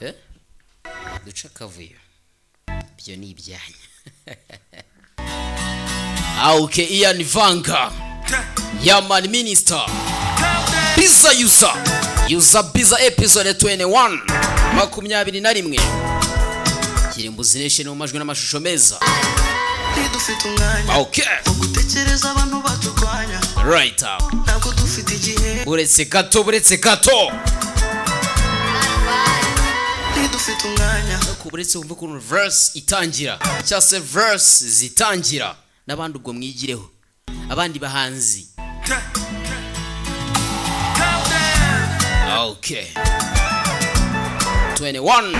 Eh? Duce akavuyo, ibyo ni ibyanyu. Ah, okay, Ian Vanga, Yaman Minister, Biza Yuza, Yuza Biza, episode 21, 21, Kirimbuzi Nation mu majwi n'amashusho meza. Ntidufite umwanya wo gutekereza abantu baturwanya. Ntabwo dufite igihe. Buretse gato, buretse gato. Ntidufite umwanya. Ariko buretse wumve ukuntu verse itangira, cyangwa se verse zitangira, n'abandi ubwo mwigireho, abandi bahanzi. Okay, 21.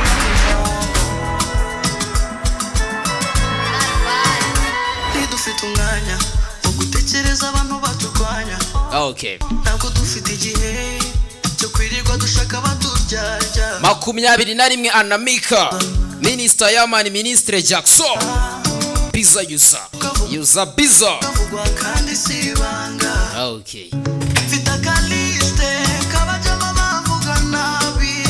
Ntidufite umwanya wo gutekereza abantu baturwanya. Ntabwo dufite igihe cyo kwirirwa dushaka abaturyarya. 21, Anamika Minister, Yamani Ministre Jackson, Biza Yuza, Yuza Biza. Kavugwa kandi si ibanga. Mfite akalisite k'abajama bavuga nabi,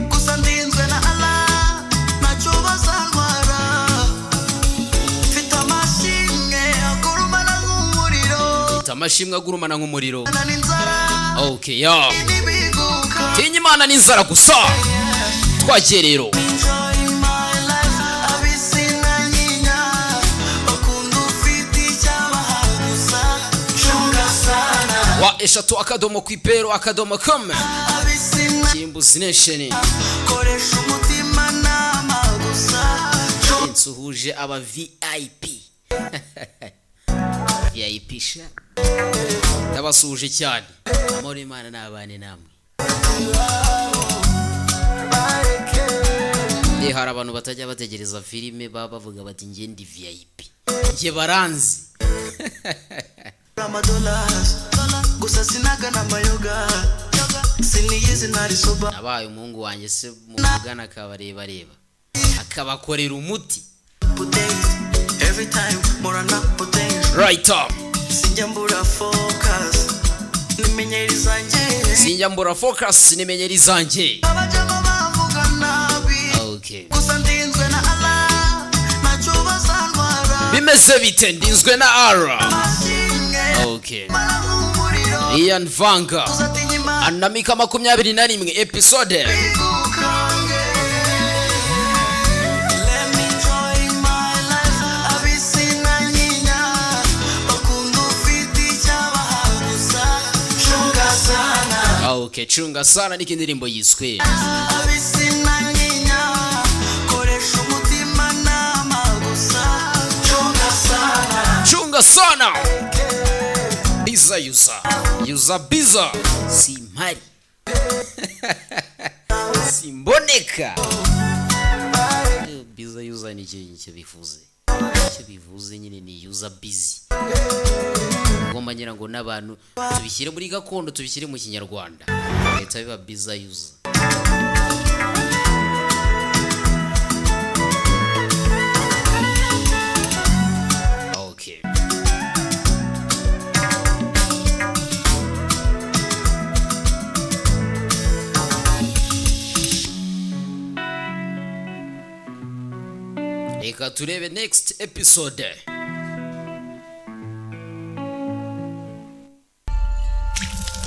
gusa ndinzwe na Allah, ntacyo bazantwara. Mfite amashimwe agurumana nk'umuriro. Mfite amashimwe agurumana nk'umuriro. Na n'inzara. Okay, ya. N'ibiguka. Tinya Imana n'inzara gusa. Twagiye rero. Enjoy my life, ab'isi na nyinya bakunda ufite icyabaha gusa, cunga sana. Wa eshatu akadomo ku ipero akadomo com. Ab'isi na Kirimbuzi Nation. Koresha umutima nama gusa. Nsuhuje aba VIP, VIP sha, ndabasuhuje cyane. Amahoro y'Imana n'abane namwe. Hari abantu batajya bategereza filime, baba bavuga bati: "Njye ndi VIP, njye baranzi." Amadolari gusa, sinagana amayoga, siniyizi ntari soba. Nabaye umuhungu wanjye se muvugana akabarebareba akabakorera umuti. Potential every time murana potential. Right up. Sinjya mbura focus, nimenyera izanjye. Sinjya mbura focus, nimenyera izanjye. Abajama bavuga nabi, gusa ndinzwe na Allah, ntacyo bazantwara. Bimeze bite? Ndinzwe na ara. Amashimwe mara nk'umuriro. Ian Vanga. Uzatinya Imana. Anamika 21 episode. Bigukange. Let me enjoy my life, ab'isi na nyinya bakunda ufite icyabaha gusa, cunga sana. Okay, cunga sana niko indirimbo yiswe. Ab'isi na nyinya, koresha umutima nama gusa, cunga sana. Cunga sana, Biza Yuza, Yuza Biza, simpari simboneka. Biza Yuza ni icyo bivuze, icyo bivuze nyine ni yuza busy. Ngomba ngira ngo n'abantu tubishyire muri gakondo, tubishyire mu Kinyarwanda, leta biba Biza Yuza. Okay. Reka turebe next episode.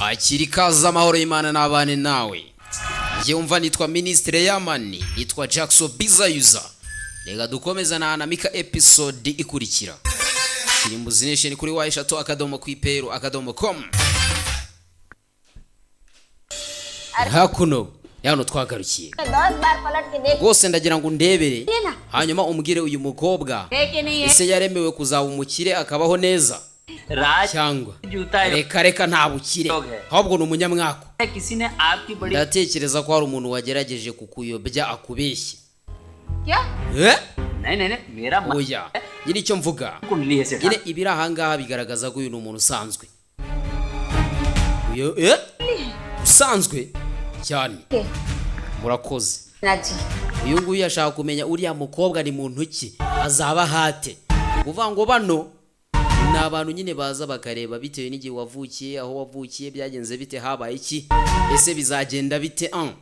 Akiri ikaze, amahoro y'Imana n'abane nawe. Njye wumva nitwa Minisitiri Yamani, nitwa Jackson Biza Yuza. Reka dukomeza na Anamika episode ikurikira. Kirimbuzi Nation kuri wa eshatu akadomo ku iperu akadomo com. Hakuno hano twagarukiye. 10 बार पलट के देख Rwose ndagira ngo undebere, ना hanyuma umbwire uyu mukobwa है कि नहीं है। ese yaremewe kuzaba umukire akabaho neza राज cyangwa जूता है। Reka reka, nta bukire, ahubwo ni umunyamwako. किसी ने आपकी बड़ी Ndatekereza ko hari umuntu wagerageje kukuyobya akubeshye. क्या? Eh? नहीं नहीं नहीं, मेरा मन Oya nyine, icyo mvuga कुंडली है सेठ। nyine, ibiri ahangaha bigaragaza ko uyu ni umuntu usanzwe uyu, eh? Usanzwe cyane. Murakoze. ना जी। Uyu nguyu yashaka kumenya uriya mukobwa ni muntu ki, azaba hate. Kuvuga ngo bano ni abantu nyine baza bakareba bitewe n'igihe wavukiye, aho wavukiye, byagenze bite, habaye iki, ese bizagenda bite an.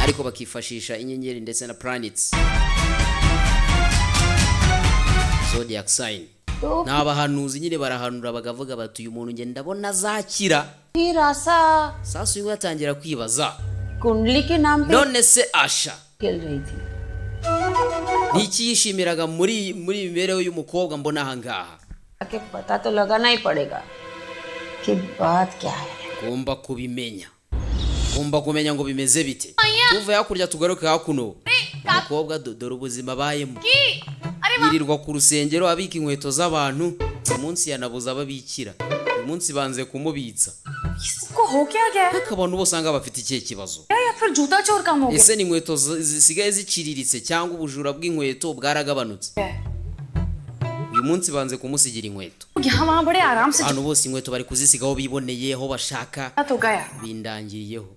Ariko bakifashisha inyenyeri ndetse na planets, zodiac sign. तो Ni abahanuzi nyine, barahanura bakavuga bati: "Uyu muntu njye ndabona azakira." फिर आशा Sasa uyu atangira kwibaza, कुंडली के नाम पे none se Asha खेल रही थी। ni iki yishimiraga muri iyi mibereho y'umukobwa mbona aha ngaha? आके पता तो लगाना ही पड़ेगा कि बात क्या है। Ngomba kubimenya, ngomba kumenya ngo bimeze bite. Tuve hakurya tugaruke hakuno. Umukobwa dore ubuzima abayemo, yirirwa ku rusengero abika inkweto z'abantu. Uyu munsi yanabuze ababikira, uyu munsi banze kumubitsa. इसको हो क्या गया है? Ariko abantu bose usanga bafite ikihe kibazo? या फिर जूता चोर कम हो Ese ni inkweto zisigaye ziciriritse cyangwa ubujura bw'inkweto bwaragabanutse? गया है? Uyu munsi banze kumusigira inkweto. यहाँ वहाँ बड़े आराम से Abantu bose inkweto bari kuzisiga aho biboneye, aho bashaka. जूता तो गया। Bindangiriyeho,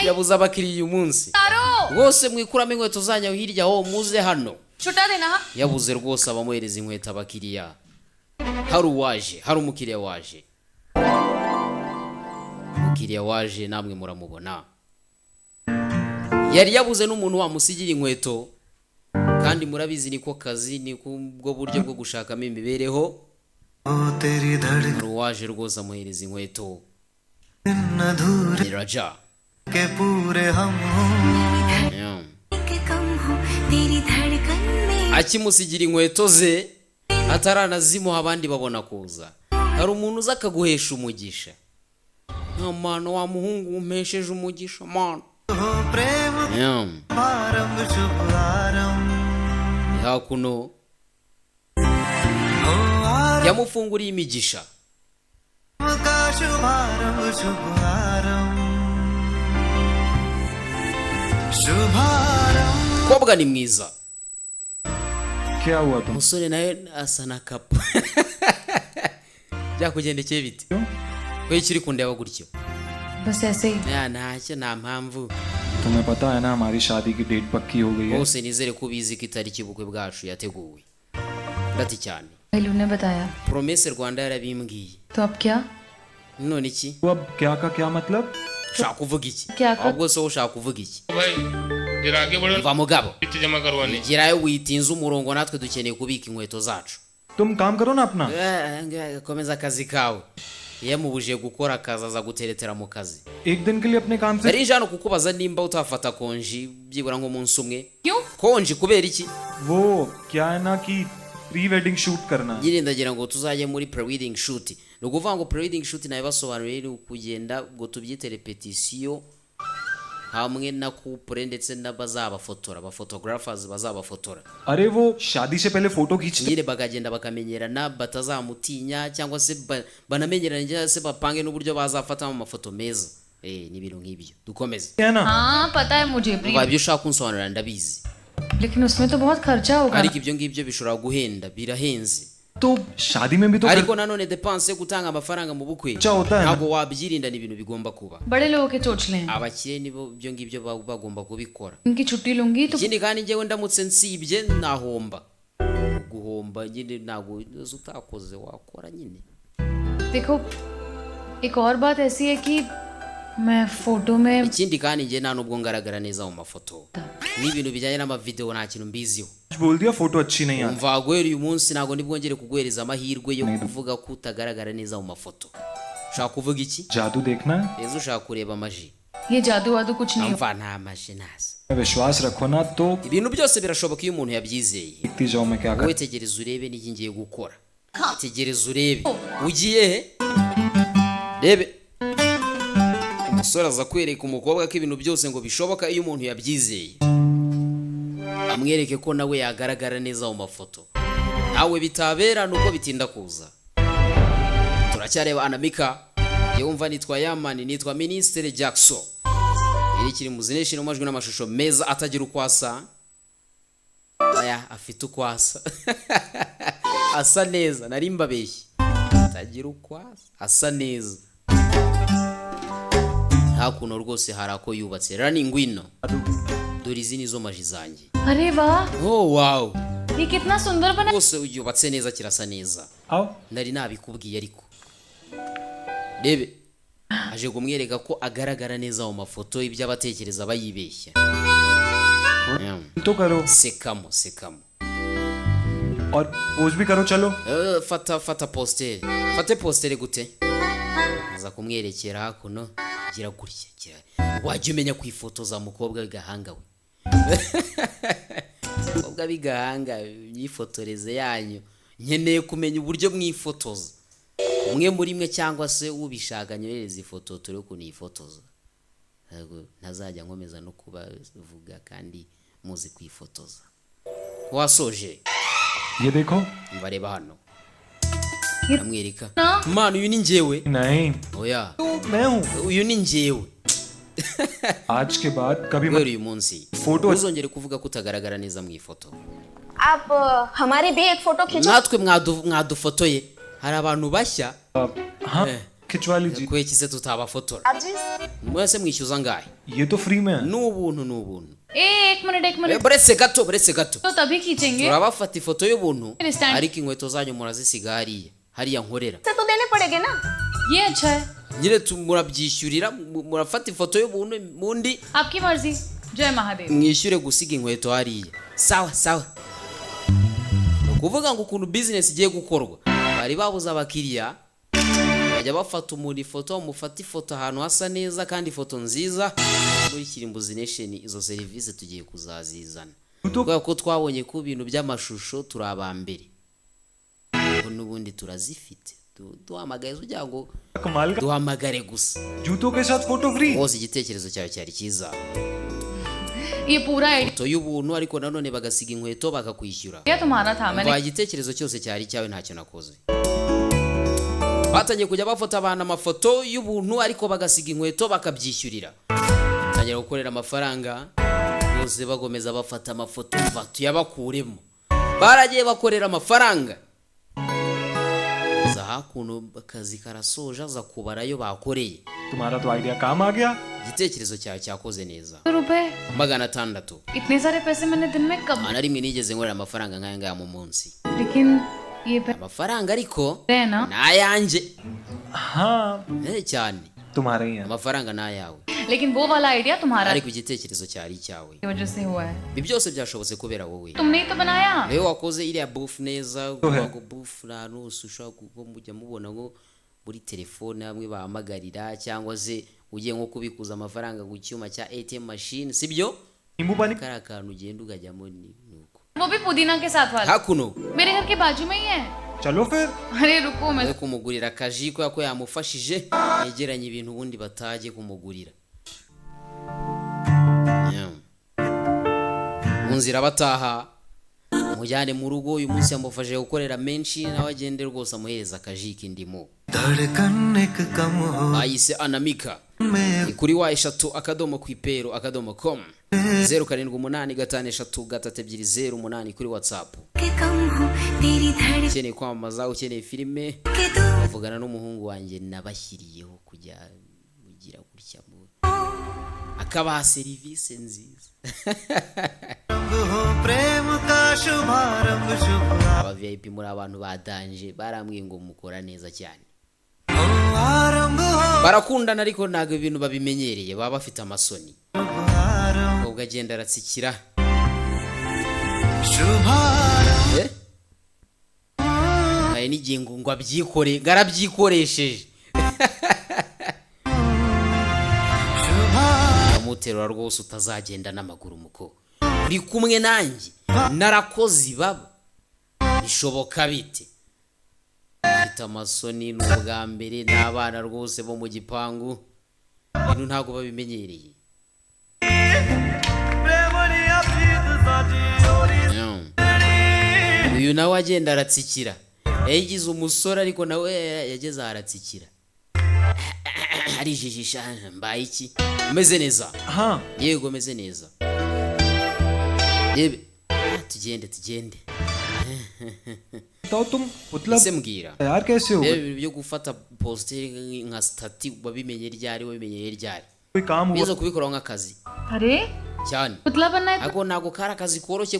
yabuze abakiriya uyu munsi. तारो Rwose mwikuramo inkweto zanyu hirya aho, muze hano. छुटा देना। Yabuze rwose abamuhereza inkweto, abakiriya. Hari uwaje, hari umukiriya waje, umukiriya waje namwe muramubona. Yari yabuze n'umuntu wamusigira inkweto, kandi murabizi niko kazi, ni bwo buryo bwo gushakamo imibereho. ओ तेरी धड़कन Hari uwaje rwose amuhereza inkweto. अधूरे Ni Raja. के पूरे हम हो। Yeah. कम हो तेरी धड़कन में। Akimusigira inkweto ze, ataranazimuha, abandi babona kuza. Hari umuntu uza akaguhesha umugisha. Nta mwana wa muhungu umpesheje umugisha mwana. हो प्रेम Yeah. आरंभ शुभ आरंभ। Ni hakuno. हो आरंभ Yamufunguriye imigisha. का शुभारंभ शुभ आरंभ शुभारंभ। Kobwa ni mwiza. क्या हुआ तुम Umusore nawe asa na kapo. Byakugendekeye bite wowe icyo uri kundeba gutyo? बस ऐसे ही। Ya, ntacyo, nta mpamvu. तुम्हें पता है ना हमारी शादी की डेट पक्की हो गई है। Bose nizere ko ubizi ko itariki y'ubukwe bwacu yateguwe. Ndati cyane. पहलू ने बताया। Promesse Rwanda yarabimbwiye. तो अब क्या? None iki? तो अब क्या का क्या मतलब? Ushaka kuvuga iki? Cyaka- Ahubwo se wowe ushaka kuvuga iki? भाई जरा आगे बढ़ो। Mva mugabo. पीछे जमा करवाने। Gerayo witinze umurongo, natwe dukeneye kubika inkweto zacu. तुम काम करो ना अपना। Eh, komeza akazi kawe. Yamubujije gukora akazi, aza guteretera mu kazi. एक दिन के लिए अपने काम से Nari nje hano kukubaza nimba utafata konji byibura nk'umunsi umwe. क्यों? Konji kubera iki? वो क्या है ना कि pre wedding shoot करना है। Nyine ndagira ngo tuzajye muri pre-wedding shoot. Ni ukuvuga ngo pre-wedding shoot nabibasobanuriye, ni ukugenda ngo tubyite repetition hamwe na couple ndetse n'abazabafotora, abaphotographers bazabafotora. अरे वो शादी से पहले फोटो खींचते Nyine bakagenda bakamenyerana, batazamutinya cyangwa se banamenyerane cyangwa se bapange n'uburyo bazafatamo amafoto meza. Ni ibintu nk'ibyo. Dukomeze. हैं ना। हाँ पता है मुझे Umva, ibyo ushaka kunsobanurira ndabizi. लेकिन उसमें तो बहुत खर्चा होगा। Ariko ibyo ngibyo bishobora guhenda, birahenze. तो शादी में भी तो Ariko nanone dépense yo gutanga amafaranga mu bukwe Cya utahe. ntabwo wabyirinda, ni ibintu bigomba kuba. बड़े लोगों के चोचले हैं। Abakire nibo ibyo ngibyo bagomba kubikora. इनकी छुट्टी लूंगी तो Ikindi kandi njyewe ndamutse nsibye nahomba. Guhomba nyine ntabwo uzi, utakoze wakora nyine. देखो एक और बात ऐसी है कि मैं फोटो में Ikindi kandi njye nta nubwo ngaragara neza mu mafoto, n'ibintu bijyanye n'amavideo nta kintu mbiziho. बोल दिया फोटो अच्छी नहीं आती। Umva, guhera uyu munsi ntabwo nibwongere kuguhereza amahirwe yo kuvuga ko utagaragara neza mu mafoto. Ushaka kuvuga iki? जादू देखना है। Ese ushaka kureba magie? ये जादू वादू कुछ नहीं। Umva, nta magie ntazi. विश्वास रखो ना तो Ibintu byose birashoboka iyo umuntu yabyizeye. देखती जाओ मैं क्या कर Wowe tegereza urebe n'iki ngiye gukora, tegereza urebe. Ugiye he? Rebe, umusore aza kwereka umukobwa ko ibintu byose ngo bishoboka iyo umuntu yabyizeye. Amwereke ko nawe yagaragara neza mu mafoto, ntawe bitabera nuko bitinda kuza. Turacyareba Anamika. Wumva, nitwa Yamani, nitwa Minisitiri Jackson. Iri kiri muzinesheni mu majwi n'amashusho meza atagira uko asa. Aya afite uko asa, asa neza. Nari mbabeshye, atagira uko asa, asa neza. Hakuno rwose hari ako yubatse. Rani, ngwino dore izi nizo magie zanjye. अरे वाह। Oh wow. ये कितना सुंदर बना। Rwose yubatse neza, kirasa neza. आओ। Nari nabikubwiye, ariko rebe. Aje kumwereka ko agaragara neza mu mafoto, ibyo abatekereza bayibeshya. तो करो Sekamo, sekamo. और पोज भी करो चलो Fata, fata postere, fate postere gute? Aza kumwerekera hakuno, gira gutya, gira. Wajya umenya kwifotoza, mukobwa w'igahanga we, mukobwa w'igahanga, imyifotoreze yanyu nkeneye kumenya uburyo mwifotoza. Umwe muri mwe cyangwa se ubishaka nyohereza ifoto turebe ukuntu yifotoza. Ntabwo ntazajya nkomeza no kubavuga kandi muzi kwifotoza. Wasoje? ये देखो Mbareba hano, aramwereka. Mwana, uyu ni njyewe. नहीं Oya. तो मैं हूँ Uyu ni njyewe. आज के बाद कभी Guhera uyu munsi Photo- ntuzongere kuvuga ko utagaragara neza mu ifoto. आप हमारी भी एक फोटो खींचो। Natwe mwadufotoye, hari abantu bashya. मत हाँ खिंचवा लीजिए। Kubera iki se tutabafotora? आप जी Mwese mwishyuza angahe? ये तो फ्री में है। Ni ubuntu, ni ubuntu. ए, एक मिनट, एक minute. Buretse gato, buretse gato. तो तभी खींचेंगे। Turabafata ifoto y'ubuntu, Stand. ariko inkweto zanyu murazisiga hariya, hariya nkorera. से तो देने पड़ेंगे ना। ये अच्छा है। Nyine murabyishyurira, murafata ifoto y'ubuntu mundi आपकी मर्जी, जय Mahadev. mwishyure gusiga inkweto hariya. Sawa sawa. Ni ukuvuga ngo ukuntu bizinesi igiye gukorwa, bari babuze abakiriya bajya bafata umuntu ifoto, mufata ifoto ahantu hasa neza kandi ifoto nziza. Muri Kirimbuzi Nation izo serivisi tugiye kuzazizana, kubera ko twabonye ko ibintu by'amashusho turi aba mbere. Ubu n'ubundi turazifite. Duhamagaye kugira ngo कमाल का duhamagare gusa. जूतों के साथ photo free. Rwose igitekerezo cyawe cyari cyiza. ये पूरा Ifoto y'ubuntu ariko nanone bagasiga inkweto bakakwishyura. Idea तुम्हारा था मैंने Umva, igitekerezo cyose cyari icyawe, ntacyo nakoze. Batangiye kujya bafata abantu amafoto y'ubuntu ariko bagasiga inkweto bakabyishyurira, batangira gukorera amafaranga bose, bagomeza bafata amafoto. Mva tuyabakuremo, baragiye bakorera amafaranga. Aza hakuno, akazi karasoje, aza kubara ayo bakoreye. तुम्हारा तो आइडिया काम आ गया। Igitekerezo cyawe cyakoze neza. रुपए। 600. इतने सारे पैसे मैंने दिन में कब Nta na rimwe nigeze nkorera amafaranga nk'aya ngaya mu munsi. लेकिन ये पैसे Amafaranga ariko है ना। ni ayanjye. हाँ Cyane. तुम्हारे ही है। Amafaranga ni ayawe, लेकिन वो वाला आइडिया तुम्हारा ariko igitekerezo cyari icyawe. की वजह से हुआ है। Ibi byose byashobotse kubera wowe. तुमने ही तो बनाया। Niwe wakoze iriya bufu neza. Kuvuga ngo bufu ni ahantu hose ushobora kuba mujya mubona ngo muri telefone hamwe bahamagarira, cyangwa se ugiye nko kubikuza amafaranga ku cyuma cya ATM machine, sibyo? नींबू पानी Kariya kantu ugenda ukajyamo ni uko. वो भी पुदीना के साथ वाला। Hakuno मेरे घर के बाजू में ही है। चलो फिर। अरे रुको, मैं yo kumugurira akaji kubera ko yamufashije yegeranya ibintu ubundi batajye kumugurira. Yeah. Mu nzira bataha, mujyane mu rugo, uyu munsi yamufashije gukorera menshi, nawe agende rwose amuhereza akaji k'indimu. धड़कन एक कम हो Bayise Anamika. में Ni kuri www.kwipero.com, 0785332008 kuri WhatsApp. के कम हो तेरी धड़कन Ukeneye kwamamaza, ukeneye filime, के दो bavugana n'umuhungu wanjye nabashyiriyeho kujya mugira gutya akabaha serivisi nziza. हो प्रेम का शुभारंभ शुभ Aba VIP muri abantu badanje barambwiye ngo mukora neza cyane. हो आरंभ हो Barakundana ariko ntabwo ibintu babimenyereye, baba bafite amasoni. शुभारंभ Ubwo agenda aratsikira. शुभारंभ Eh? Hari n'igihe ngo abyikore, ngo arabyikoresheje. शुभारंभ Amuterura rwose, utazagenda n'amaguru muko, uri kumwe nanjye narakoze ibaba, bishoboka bite? Mfite amasoni, ni ubwa mbere n'abana rwose bo mu gipangu, ibintu ntabwo babimenyereye. प्रेमनिया प्रीत साजी ओरी Uyu nawe agenda aratsikira, yayigize umusore ariko nawe yageze aho aratsikira, arijijisha. Mbaye iki? Umeze neza? हाँ। Yego, meze neza. Rebe. Ah, tugende, tugende. बताओ तुम मतलब Ese mbwira, तैयार कैसे हो reba गए? ibintu byo gufata positeri nka sitati wabimenye ryari? Wabimenye ryari? कोई काम हुआ? Biza kubikoraho nk'akazi अरे cyane. पुतला बनना है Ariko ntabwo kari akazi koroshye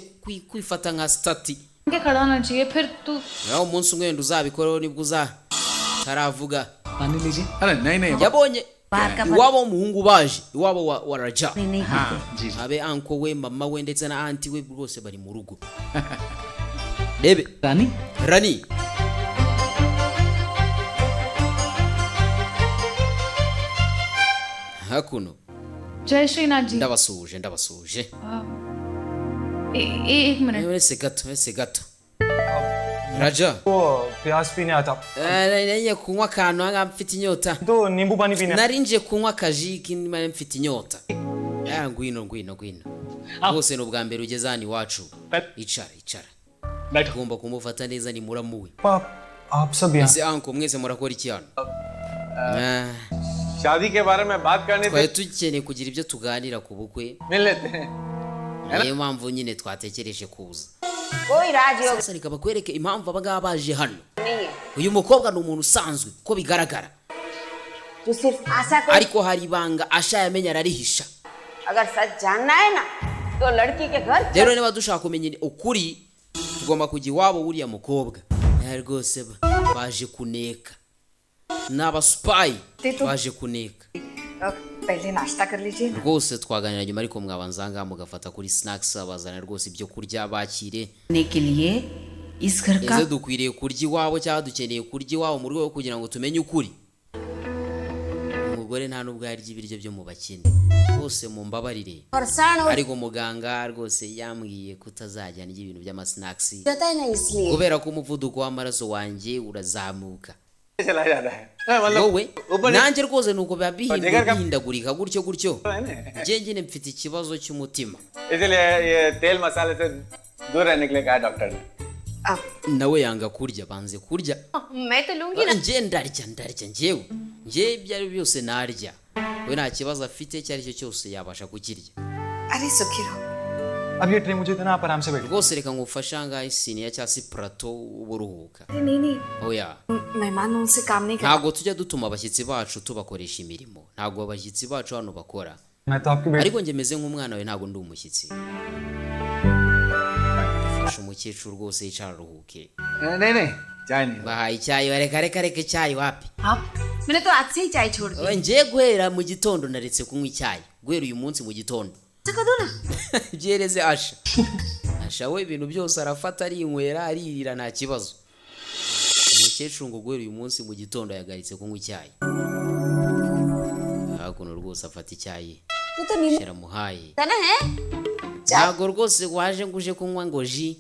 kwifata nka sitati. के खड़ा होना चाहिए फिर तू Nawe umunsi umwe wenda uzabikoraho, nibwo uzataravuga. पानी लीजिए। अरे नहीं नहीं। Yabonye बाहर का iwabo w'umuhungu baje, iwabo wa Raja. पानी नहीं पीते। जी जी। Abe uncle we, mama we ndetse na aunty we bose bari mu rugo. Rebe Rani. Rani hakuno. जय Shrinath ji. Ndabasuhuje, ndabasuhuje. एक minute. Wese gato, wese gato Raja. वो प्याज पीने आता। Nariye kunywa akantu aha mfite inyota. तो नींबू पानी पीने। Nari nje kunywa akaji k'indima mfite inyota. Ah, ngwino ngwino ngwino rwose, ni ubwa mbere ugeze hano iwacu, icara icara. बैठो। Ugomba kumufata neza, ni muramu we. आप आप सब यहाँ? Ese uncle, mwese murakora iki hano? Ah, शादी के बारे में बात करने twari dukeneye kugira ibyo tuganira ku bukwe, मिल लेते हैं। niyo mpamvu nyine twatekereje kuza. कोई राजयोग Sasa reka bakwereke impamvu aba ngaba baje hano. नहीं है Uyu mukobwa ni umuntu usanzwe uko bigaragara, जो सिर्फ आशा को ariko hari ibanga Asha yamenye ararihisha. अगर सच जानना है ना तो लड़की के घर Rero niba dushaka kumenya ukuri tugomba kujya iwabo w'uriya mukobwa. Rwose baje kuneka, ni abasupayi baje kuneka. पहले नाश्ता कर लीजिए। Rwose twaganira nyuma, ariko mwabanza aha ngaha mugafata kuri snacks, bazana rwose ibyo kurya, bakire. के लिए इस घर Ese dukwiriye kurya iwabo cyangwa dukeneye kurya iwabo mu rwego rwo kugira ngo tumenye ukuri? Umugore nta n'ubwo yarya ibiryo byo mu bakene, bose mumbabarire, farsan हो ariko muganga rwose yambwiye kutazajya ndya ibintu by'amasinakisi जाता है ना इसलिए। kubera ko umuvuduko w'amaraso wanjye urazamuka. चला जाता है। मतलब Wowe ऊपर nanjye rwose nuko biba जिगर का bihindagurika gutyo gutyo. है ना। Njye nyine mfite ikibazo cy'umutima. इसीलिए ये तेल मसाले से दूर रहने के लिए कहा डॉक्टर ने। Nawe yanga kurya, banze kurya. मैं तो लूंगी ना। Njye ndarya, ndarya njyewe, njye ibyo ari byo byose narya. We nta kibazo afite, icyo ari cyo cyose yabasha kukirya. अरे सुखी रहो। अब ये ट्रे मुझे देना, आप आराम से बैठो। Rwose reka ngufashe aha ngaha isiniya cyangwa se purato, uba uruhuka. अरे नहीं नहीं, Oya, मेहमान उनसे काम नहीं कर। ntabwo tujya dutuma abashyitsi bacu tubakoresha imirimo, ntabwo abashyitsi bacu hano bakora. मैं तो आपकी बेटी Ariko njye meze nk'umwana we, ntabwo ndi umushyitsi. Fasha umukecuru rwose, yicara aruhuke. नहीं नहीं, चाय नहीं। Bahaye icyayi, reka reka reka, icyayi wapi. आप मैंने तो आज से ही चाय छोड़ दी। Oya, ngiye guhera mu gitondo naretse kunywa icyayi, guhera uyu munsi mu gitondo. तो कर दो ना। Byereze Asha. Asha we ibintu byose arafata, arinywera, aririra, nta kibazo. Umukecuru ngo guhera uyu munsi mu gitondo yahagaritse kunywa icyayi. Hakuno rwose afata icyayi. तू तो नींद Yaramuhaye. ना है। Ntabwo rwose waje ngo uje kunywa ngo ji,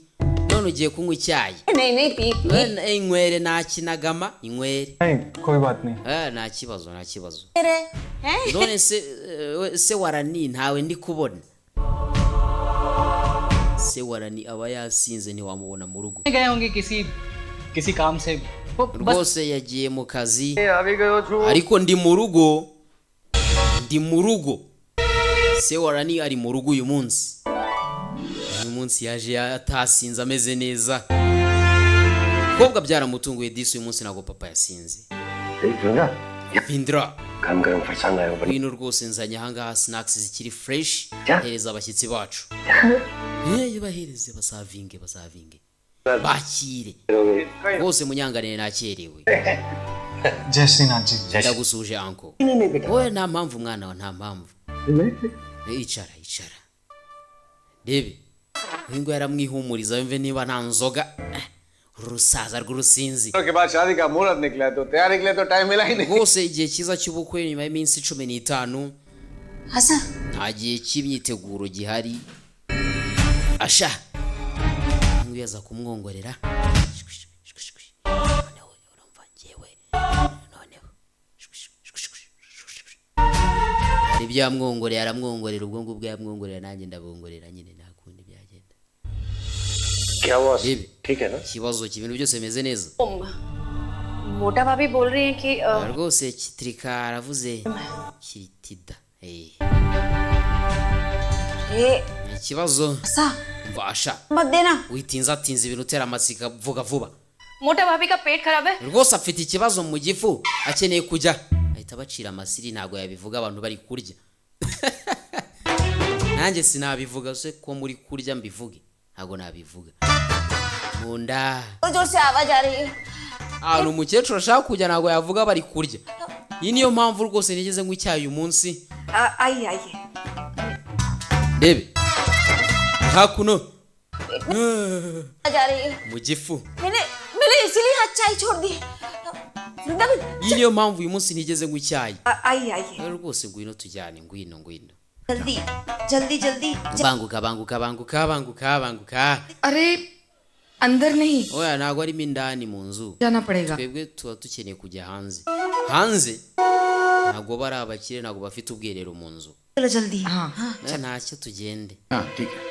none ugiye kunywa icyayi. नहीं नहीं, P P. We, inywere, nta kinagama, inywere. नहीं, कोई बात नहीं। Eh, nta kibazo, nta kibazo. रे हैं। None se se warani ntawe ndi kubona. Se warani aba yasinze, ntiwamubona mu rugo. गए होंगे किसी किसी काम से वो बस Rwose yagiye mu kazi, अभी गयो छु। ariko ndi mu rugo, ndi mu rugo. Se warani ari mu rugo uyu munsi. Uyu munsi yaje atasinze, ameze neza. Kobwa byaramutunguye disi, uyu munsi ntabwo papa yasinze. Vindra, गरम गरम फरसान लाए हो। ngwino rwose, nzanye ahangaha snacks zikiri fresh, hereza abashyitsi bacu. Bahereze, basavinge, basavinge, bakire rwose. Munyanganire nakerewe. जय Shrinath ji. Ndagusuje uncle. Wowe nta mpamvu mwana wa, nta mpamvu. Icara icara. Rebe uyu nguyu aramwihumuriza, yumve niba nta nzoga. Urusaza rw'urusinzi. के बाद शादी का मुहूर्त निकला तो तैयारी के लिए तो टाइम मिला ही नहीं। Rwose igihe cyiza cy'ubukwe nyuma y'iminsi 15. Asha. Nta gihe cy'imyiteguro gihari. Asha nguyu aza kumwongorera. Noneho urumva njyewe, noneho hari ibyo yamwongoreye, aramwongorera, ubwo ngubwo yamwongorera, nanjye ndabongorera nyine, nta kundi byagenda. क्या हुआ? Rebe ठीक है ना? ikibazo cy'ibintu byose bimeze neza. मोटा भाभी बोल रही हैं कि Rwose Kitirika aravuze Kiritida. ये Ikibazo Asha mva Asha, मत देना। witinza atinza ibintu, utera amatsiko, vuga vuba. मोटा भाभी का पेट खराब है। Rwose afite ikibazo mu gifu, akeneye kujya ahita abacira amasiri, ntabwo yabivuga abantu bari kurya. Nanjye sinabivuga se ko muri kurya mbivuge, ntabwo nabivuga mu nda. जोर जोर से आवाज आ रही है। Ahantu umukecuru ashaka kujya ntabwo yavuga bari kurya. Iyi niyo mpamvu rwose nigeze nywa icyayi uyu munsi. आइए आइए। Rebe hakuno जा रही है। Mu gifu. मैंने मैंने इसीलिए आज चाय छोड़ दी। Vrindavan. Iyi niyo mpamvu uyu munsi ntigeze nywa icyayi. आइए आइए। Rero rwose ngwino tujyane, ngwino ngwino. जल्दी जल्दी जल्दी। Banguka banguka banguka banguka banguka. अरे अंदर नहीं Oya, ntabwo arimo indani mu nzu. जाना पड़ेगा। Twebwe tuba dukeneye kujya hanze. Hanze ntabwo bari abakire, ntabwo bafite ubwiherero mu nzu. चलो जल्दी। हाँ। Oya, ntacyo, tugende. हाँ ठीक है।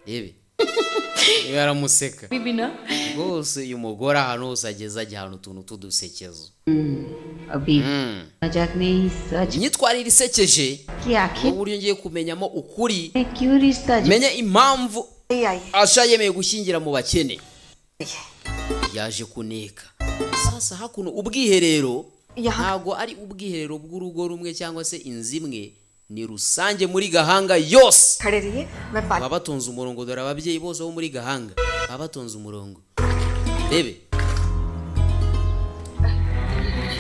Rebe niba aramuseka. बीबी ना। Rwose uyu mugore ahantu hose ageze ajya ahantu utuntu t'udusekezo. अभी मजाक नहीं, सच Imyitwarire isekeje कि आखिर uburyo ngiye kumenyamo ukuri, में क्यों रिश्ता menye impamvu आइए आइए। Asha yemeye gushyingira mu bakene. Yaje kuneka sasa hakuno ubwiherero. Ntabwo ari ubwiherero bw'urugo rumwe cyangwa se inzu imwe, ni rusange muri Gahanga yose. खड़े रहिए, मैं पानी Baba batonze umurongo. Dore ababyeyi bose bo muri Gahanga baba batonze umurongo. Rebe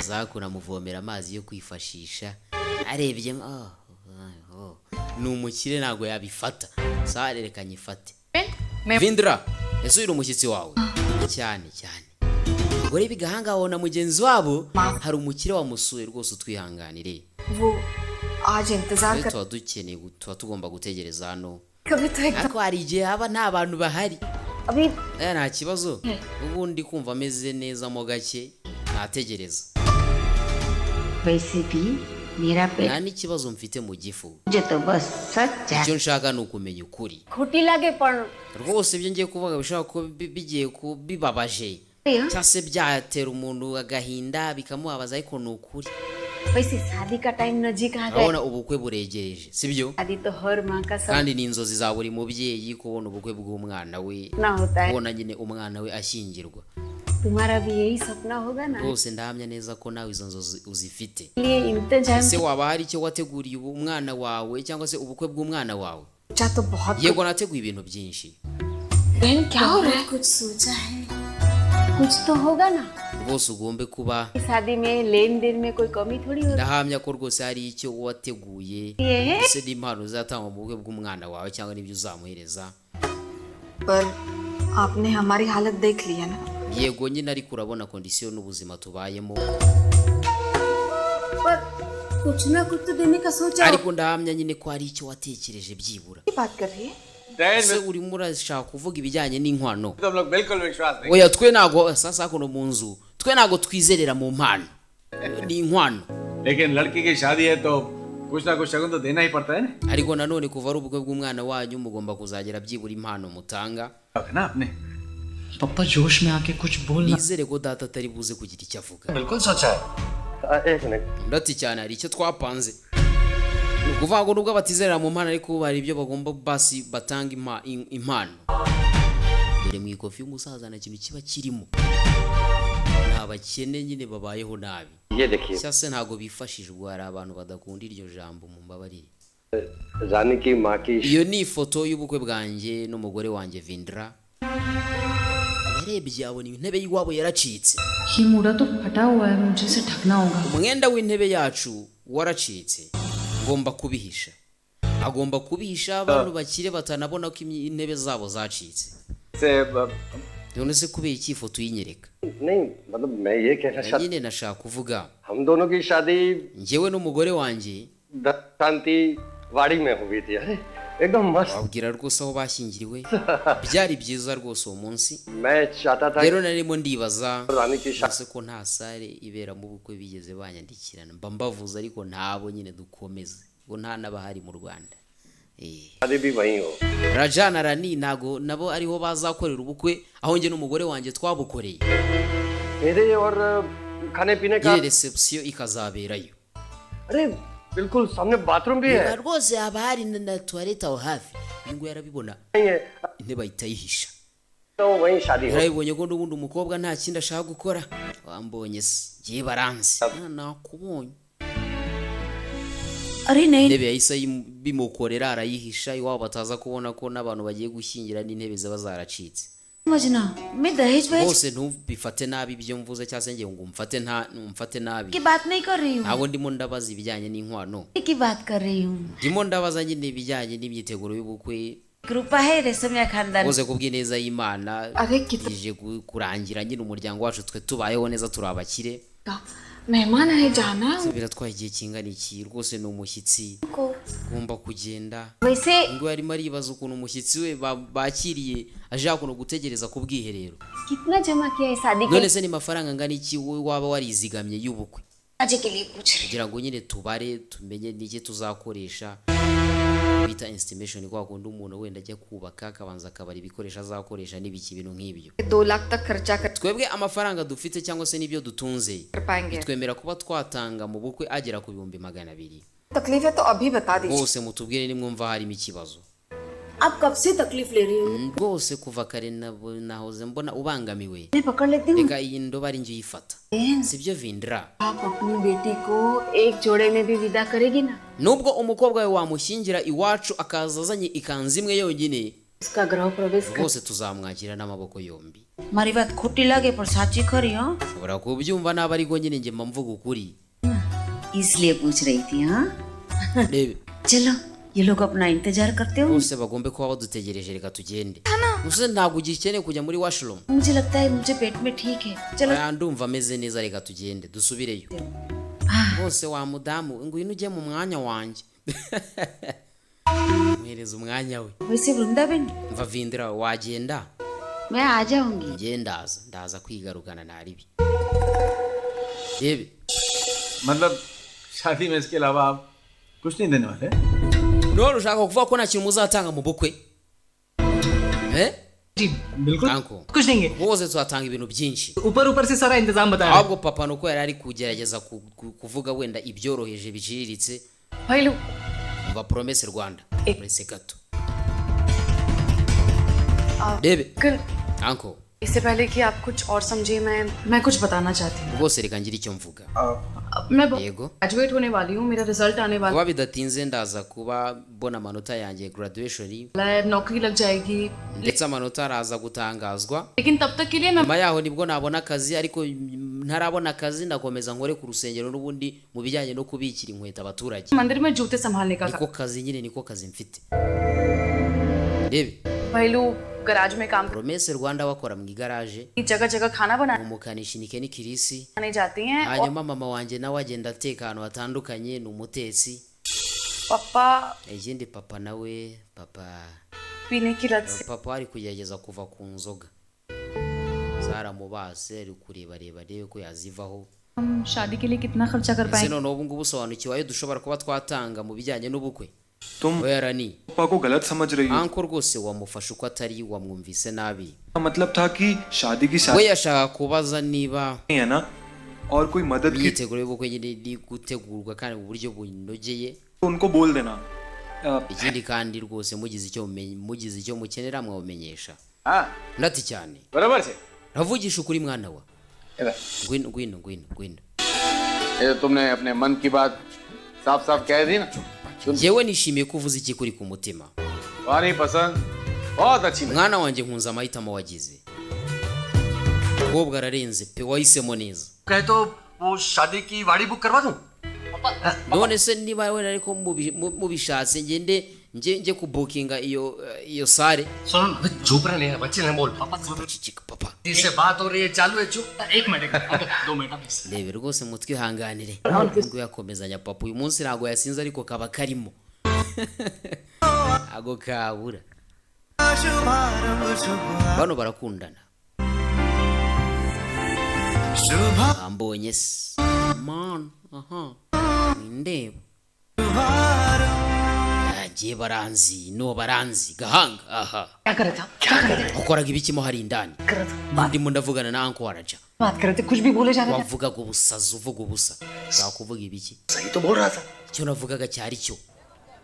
zakuna amuvomera amazi yo kwifashisha. Arebye, oh. Ni umukire, ntabwo yabifata. Sawa, reka nyifate. Vindra, ese uyu ni umushyitsi wawe? Cyane cyane. Abagore b'Igahanga babona mugenzi wabo hari umukire wamusuye, rwose utwihanganire. वो आज इंतजार Rero कर tuba dukeneye tuba tugomba gutegereza hano, कभी तो एकदम ariko hari igihe haba nta bantu bahari. अभी Nta kibazo, ubundi kumva ameze neza mo gake ntategereza. वैसे भी मेरा पेट Nta n'ikibazo mfite mu gifu. मुझे तो बस सच जान Icyo nshaka ni ukumenya ukuri. खोटी लागे पण Rwose ibyo ngiye kuvuga bishobora kuba bigiye bibabaje cyangwa se byatera umuntu agahinda bikamubabaza, ariko ni ukuri. वैसे शादी का टाइम नजीक आ गया। Urabona ubukwe buregereje, sibyo? शादी तो हर माँ का Kandi ni inzozi za buri mubyeyi kubona ubukwe bw'umwana we, सपना होता है। kubona nyine umwana we ashyingirwa. तुम्हारा भी यही सपना होगा ना? Rwose ndahamya neza ko nawe izo nzozi uzifite. लिए इंतजाम Ese waba hari icyo wateguriye ubu umwana wawe cyangwa se ubukwe bw'umwana wawe? सोचा तो बहुत। Yego, nateguye ibintu byinshi. बहन, क्या हो रहा है? कुछ सोचा है। कुछ तो होगा ना। Rwose ugombe kuba शादी में लेन then में कोई कमी थोड़ी होती ndahamya ko rwose hari icyo wateguye, है। ndetse n'impano uzatangwa mu bukwe bw'umwana wawe cyangwa n'ibyo uzamuhereza. पर आपने हमारी हालत देख ली है ना? Yego nyine, ariko urabona condition n'ubuzima tubayemo. पर कुछ ना कुछ तो देने का सोचा। Ariko ndahamya nyine ko hari icyo watekereje byibura. की बात कर रही है? दहेज Ese में urimo urashaka kuvuga ibijyanye n'inkwano? तो हम लोग बिल्कुल विश्वास नहीं। Oya, twe ntabwo sasa hakuno mu nzu twe ntabwo twizerera mu mpano, ni inkwano. लेकिन लड़की की शादी है तो कुछ ना कुछ शगुन तो देना ही पड़ता है ना। Ariko nanone kuva ari ubukwe bw'umwana wanyu, mugomba kuzagira byibura impano mutanga. ना आपने पापा जोश में आके कुछ बोलना। Nizere ko data atari buze kugira icyo avuga. बिल्कुल सोचा है। एक minute. Undi ati cyane, hari icyo twapanze. Ni ukuvuga ngo nubwo batizerera mu mpano, ariko hari ibyo bagomba basi batanga impano. Dore mu ikofi y'umusaza nta kintu kiba kirimo, ni abakene nyine babayeho nabi ये देखिए। cyangwa se ntabwo bifashishwa. Hari abantu badakunda iryo jambo, mumbabarire. रानी की माँ की Iyo ni ifoto y'ubukwe bwanjye n'umugore wanjye Vindra. Yarebye abona intebe y'iwabo yaracitse. ये मुड़ा तो फटा हुआ है, मुझे इसे ढकना होगा। Umwenda w'intebe yacu waracitse, ngomba kubihisha. Agomba kubihisha abantu bakire batanabona ko intebe zabo zacitse. से None se kubera iki ifoto uyinyereka? नहीं, मतलब मैं ये कहना चाहता Nyine nashaka kuvuga हम दोनों की शादी njyewe n'umugore wanjye शांति वाड़ी में हुई थी। अरे एकदम मस्त। Wabwira rwose aho bashyingiriwe, byari byiza rwose uwo munsi. मैं चाहता था Rero narimo ndibaza रानी की शादी rwose ko nta salle iberamo ubukwe bigeze banyandikirana, mba mbavuze ariko ntabo nyine, dukomeze ngo nta n'abahari mu Rwanda. भी वहीं हो। Raja na Rani ntago nabo ariho bazakorera ubukwe aho njye n'umugore wanjye twabukoreye. मेरे और खाने पीने का Nyine reception ikazaberayo. अरे बिल्कुल सामने बाथरूम भी है। Reba rwose haba hari na toilette aho hafi. Uyu nguyu arabibona, नहीं है intebe ahita ayihisha. तो वहीं शादी हो। Yarabibonye ko n'ubundi umukobwa nta kindi ashaka gukora. Wambonye se ngiye baranzi. Ah, nakubonye. अरे नहीं। Intebe yahise bimukorera, arayihisha iwabo bataza kubona ko n'abantu bagiye gushyingira n'intebe ziba zaracitse. समझना मैं दहेज वहेज Rwose ntubifate nabi ibyo mvuze, cyangwa se ngiye ngo umfate nta umfate nabi. की बात नहीं कर रही हूँ, Ntabwo ndimo ndabaza ibijyanye n'inkwano, की बात कर रही हूँ। ndimo ndabaza nyine ibijyanye n'imyiteguro y'ubukwe. कृपा है रेशमिया खानदान। Rwose kubw'ineza y'Imana अरे कितना ije kurangira nyine umuryango wacu twe tubayeho neza, turi abakire. मेहमान आए, जाना है Se biratwaye igihe kingana iki? Rwose ni umushyitsi उनको। ugomba kugenda. वैसे Ngo yarimo aribaza ukuntu umushyitsi we bakiriye aje hakuno gutegereza ku bwiherero. कितना जमा किया है शादी के None se ni mafaranga angana iki wowe waba warizigamye y'ubukwe, आज के लिए पूछ रही kugira ngo nyine tubare tumenye n'iki tuzakoresha, bita estimation, kwa kundi umuntu wenda ajya kubaka akabanza akabara ibikoresho azakoresha n'ibiki, ibintu nk'ibyo. 2 lakh तक खर्चा कर Twebwe amafaranga dufite cyangwa se n'ibyo dutunze पाएंगे। bitwemera kuba twatanga mu bukwe agera ku 200,000. तकलीफ है तो अभी बता दीजिए। Rwose mutubwire nimwumva harimo ikibazo. आप कब से तकलीफ ले रही हो? Rwose kuva kare nahoze mbona ubangamiwe. मैं पकड़ लेती हूँ। Reka iyi ndobo ari njye uyifata, sibyo Vindra? आप अपनी बेटी को एक जोड़े में भी विदा करेगी ना, Nubwo umukobwa we wamushyingira iwacu akaza azanye ikanzu imwe yonyine, उसका गृह प्रवेश कर। rwose tuzamwakira n'amaboko yombi. हमारी बात खोटी लगे पर साची खरी हाँ। Ushobora kubyumva nabi, ariko nyine njye mba mvuga ukuri. इसलिए पूछ रही थी हाँ। Rebe, चलो ये लोग अपना इंतजार करते हो। bose bagombe kuba badutegereje, reka tugende. Gusa ntabwo ugikeneye kujya muri washroom. मुझे लगता है मुझे पेट में ठीक है, चलो। Aya, ndumva ameze neza, reka tugende dusubireyo. Rwose wa mudamu, ngwino ujye mu mwanya wanjye, muhereza umwanya we. वैसे वृंदावन Mva Vindra, wagenda. मैं आ जाऊंगी। Njye ndaza, ndaza kwigarukana nta ribi. Rebe, मतलब शादी में इसके अलावा आप कुछ नहीं देने वाले? None ushaka kuvuga ko nta kintu muzatanga mu bukwe, eh? जी बिल्कुल, Uncle, कुछ देंगे। Rwose tuzatanga ibintu byinshi. ऊपर ऊपर से सारा इंतजाम बता रहे हैं। Ahubwo papa nuko yari ari kugerageza kuvuga wenda ibyoroheje biciriritse. भाई लोग, Umva Promesse Rwanda, uretse gato rebe. कल Uncle, इससे पहले कि आप कुछ और समझिए, मैं कुछ बताना चाहती हूँ। Rwose reka ngire icyo mvuga. मैं Yego. Graduate होने वाली हूँ, मेरा रिजल्ट आने वाला Kuba bidatinze ndaza kuba mbona amanota yanjye graduation, है, नौकरी लग जाएगी, ndetse amanota araza gutangazwa. लेकिन तब तक के लिए मैं Nyuma yaho nibwo nabona akazi, ariko ntarabona akazi ndakomeza nkore ku rusengero n'ubundi mu bijyanye no kubikira inkweto abaturage. मंदिर में जूते संभालने का Niko kazi nyine, niko kazi mfite, rebe. काम। भाई लोग garage में काम Promesse Rwanda bakora mu igaraje, जगह जगह खाना बनाने umukanishi nike n'ikirisi. जाती हैं और Hanyuma mama wanjye nawe agenda ateka ahantu hatandukanye, ni umutetsi. पापा Ikindi papa nawe, papa पीने की लत से papa ari kugerageza kuva ku nzoga, zaramubase, ari kurebareba arebe ko yazivaho. हम शादी के लिए कितना खर्चा कर Ese पाएंगे? noneho ubu ngubu usobanukiwe ayo dushobora kuba twatanga mu bijyanye n'ubukwe? तुम Oya Rani, पापा को गलत समझ रही हो। Uncle rwose wamufashe uko atari, wamwumvise nabi. मतलब था कि शादी की We शादी yashaka kubaza niba है ना, और कोई मदद की imyiteguro y'ubukwe nyine iri gutegurwa kandi mu buryo bunogeye. तो उनको बोल देना। Ikindi kandi rwose mugize icyo mugize icyo mukenera mwawumenyesha. हाँ Ndati cyane, बराबर से। uravugisha ukuri mwana wa. इधर। Ngwino, ngwino, ngwino, ngwino. ये तो तुमने अपने मन की बात साफ साफ कह दी ना। तुम Njyewe nishimiye ko uvuze ikikuri ku mutima. तुम्हारी पसंद बहुत अच्छी लगी। Mwana wanjye, nkunze amahitamo wagize. Umukobwa ararenze pe, wahisemo neza. कहे तो वो शादी की वाड़ी बुक करवा दूं? None se niba wenda ariko mubishatse ngende njye kubukinga iyo salle. सुनो ना, चुप रहे नहीं बच्चे ने बोल पापा Ceceka papa. इससे बात हो रही है, चालू है, चुप। एक minute uncle, 2 minute please. Rebe rwose mutwihanganire, ngo yakomezanya papa uyu munsi ntabwo yasinze, ariko kaba karimo, ntabwo kabura. Bano barakundana, bambonye se man, aha ndeba agiye, baranzi no baranzi gahanga aha. क्या कर रहे थे आप? क्या कर रहे थे? Wakoraga ibikimo hari indani? कर रहे थे? Ndimo ndavugana na uncle Waraja. बात कर रहे थे, कुछ भी बोले जा रहे थे। Wavugaga ubusazi, uvuga ubusa, ushaka kuvuga ibiki? सही तो बोल रहा था। Icyo navugaga cyari cyo.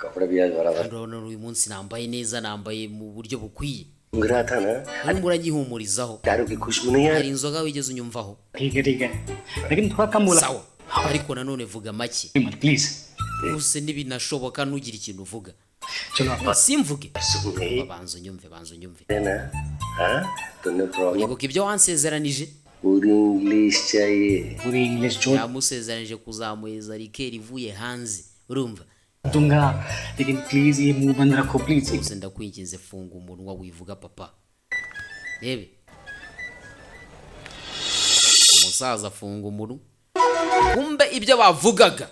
कपड़े भी आज बराबर Kandi urabona uyu munsi nambaye neza, nambaye mu buryo bukwiye. रहा था ना? Urimo uranyihumurizaho. दारू की खुशबू नहीं आ Hari inzoga wigeze unyumvaho? ठीक है ठीक है, लेकिन थोड़ा कम बोला। Sawa, ariko nanone vuga make. Please. Rwose ntibinashoboka, ntugire ikintu uvuga. चलो आप Simvuge. सुन Banza unyumve, banza unyumve. ना। हाँ तुमने promise Uribuka ibyo wansezeranije? पूरी English चाहिए। पूरी English जो Yamusezeranije kuzamuheza rikeri ivuye hanze, urumva? दूंगा, लेकिन प्लीज ये मुंह बंद रखो please. Rwose ndakwinginze, funga umunwa wivuga papa. Rebe umusaza afunga umunwa, kumbe ibyo bavugaga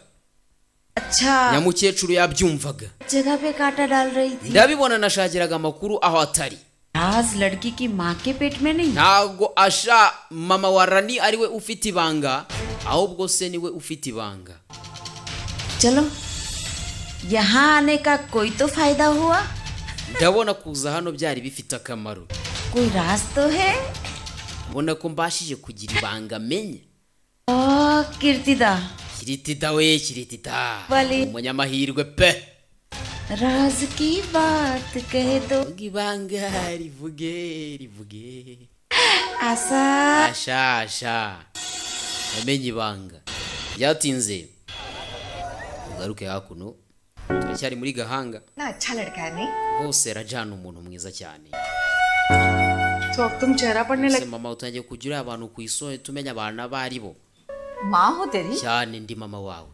अच्छा nyamukecuru yabyumvaga. जगह पे कांटा डाल रही थी। Ndabibona, nashakiraga amakuru aho atari. राज लड़की की माँ के पेट में नहीं। Ntabwo asha mama wa Rani ariwe ufite ibanga, ahubwo se niwe ufite ibanga. चलो यहाँ आने का कोई तो फायदा हुआ। Ndabona kuza hano byari bifite akamaro. कोई राज तो है। Mbona ko mbashije kugira ibanga menye. O Kirtida. Kiritida we, Kiritida. Wali. Umunyamahirwe pe. राज की बात कह दो। Vuga ibanga, rivuge, rivuge. आशा। Asha, asha, yamenye ibanga byatinze. Ugaruke hakuno, turacyari muri gahanga. ना अच्छा लड़का है नहीं? Rwose Rajana umuntu mwiza cyane. तो अब तुम चेहरा पढ़ने Ese लगे? mama, utangiye kujya ureba abantu ku isoni, tumenya abantu abo ari bo? माँ हो तेरी। Cyane, ndi mama wawe.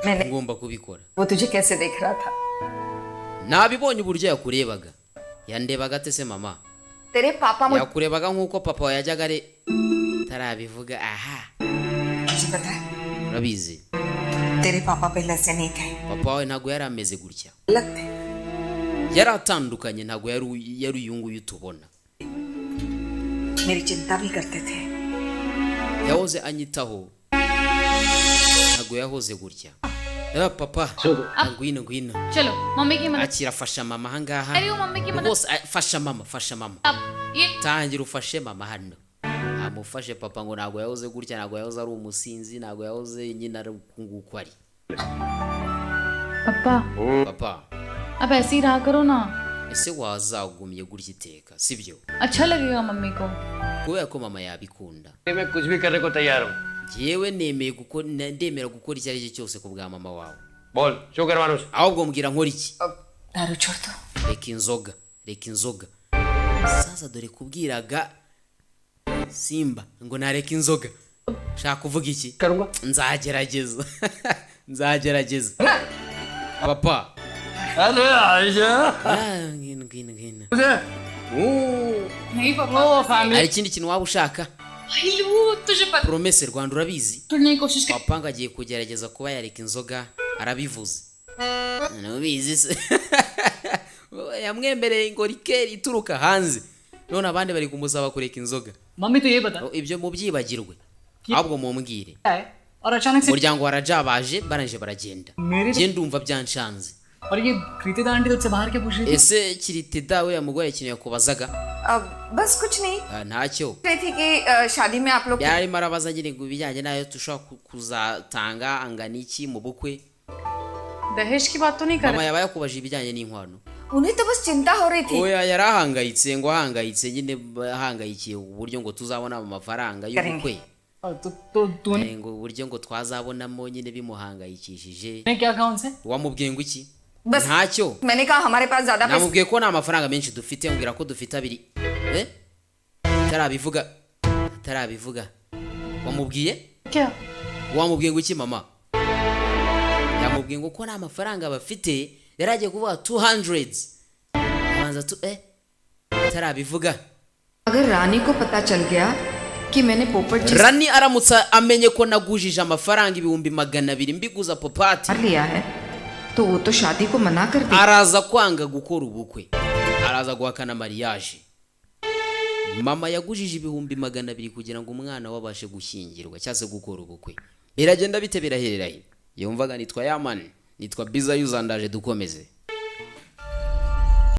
मैंने Ngomba kubikora. वो तुझे कैसे देख रहा था? Nabibonye uburyo yakurebaga. Yandebaga ate se mama? तेरे पापा मुझे Yakurebaga nk'uko papa wawe yajyaga ari tarabivuga aha. मुझे पता है Urabizi, तेरे पापा पहले ऐसे नहीं थे। papa wawe ntabwo yari ameze gutya. अलग थे। Yari atandukanye, ntabwo yari uyu nguyu tubona. मेरी चिंता भी करते थे। Yahoze anyitaho, ntabwo yahoze gutya. Papa, ngwino, ngwino. चलो मम्मी की मदद Akira, fasha mama ahangaha. अरे वो मम्मी की मदद Rwose fasha mama, fasha mama. आप ये Tangira ufashe mama hano. Amufashe papa ngo ntabwo yahoze gutya, ntabwo yahoze ari umusinzi, ntabwo yahoze nyine ari uku nguku ari. पापा। Papa, अब ऐसे ही रहा करो ना। Ese wazagumye gutya iteka, sibyo? अच्छा लगेगा मम्मी को। Kubera ko mama yabikunda. मैं कुछ भी करने को तैयार हूँ। Njyewe nemeye gukora, ndemera gukora icyo ari cyo cyose ku bwa mama wawe. बोल शो करवाना उसे। Ahubwo mbwira nkora iki? दारू छोड़ दो। Reka inzoga, reka inzoga. Sasa dore kubwiraga Simba ngo nareka inzoga, shaka kuvuga iki? करूंगा। Nzagerageza, nzagerageza papa. अरे Ayesha. Ah, ngwino, ngwino, ngwino. नहीं पापा। Hari ikindi kintu waba ushaka? भाई तुझे पता Promesse Rwanda, urabizi, छोड़ने की कोशिश कर papa ngo agiye kugerageza kuba yareka inzoga, arabivuze. Ntubizi se? Yamwemereye ngo rikeri ituruka hanze, none abandi bari kumusaba kureka inzoga. Mummy तो ये बता Oh, ibyo mubyibagirwe, ahubwo mumbwire. है और अचानक से Umuryango wa Raja baje, barangije baragenda. Mere- Njye ndumva byanshanze. और ये कृतिदा आंटी तुझसे बाहर क्या पूछ रही थी? Ese Kiritida uriya mugore ikintu yakubazaga? अब बस कुछ नहीं। Ah, ntacyo. रही थी कि शादी में आप लोग Yarimo arabaza nyine ngo ibijyanye n'ayo dushobora kuzatanga angana iki mu bukwe. दहेज की बात तो नहीं कर Mama yaba yakubajije ibijyanye n'inkwano? उन्हें तो बस चिंता हो रही थी। Oya, yarahangayitse ngo ahangayitse nyine, ahangayikiye uburyo ngo tuzabona mu mafaranga y'ubukwe. तो तो तूने Ngo uburyo ngo twazabonamo nyine bimuhangayikishije. क्या कहा उनसे? Wamubwiye ngo iki? बस Ntacyo. मैंने कहा हमारे पास ज्यादा पैसे Namubwiye ko nta mafaranga menshi dufite, ambwira ko dufite abiri. Eh, atarabivuga, atarabivuga. Wamubwiye? क्या? Wamubwiye ngo iki mama? Yamubwiye ngo ko nta mafaranga bafite, yari agiye kuvuga 200 abanza tu atarabivuga. अगर रानी को पता चल गया कि मैंने पोपट जी Rani aramutse amenye ko nagujije amafaranga 200,000 mbiguza Popati, मार लिया है तो वो तो शादी को मना कर देगी। araza kwanga gukora ubukwe, araza guhakana mariage. Mama yagujije 200,000 kugira ngo umwana we abashe gushyingirwa cyangwa se gukora ubukwe. Biragenda bite, biraherera he? Yumvaga nitwa Yamani, nitwa Biza Yuzandaje, dukomeze.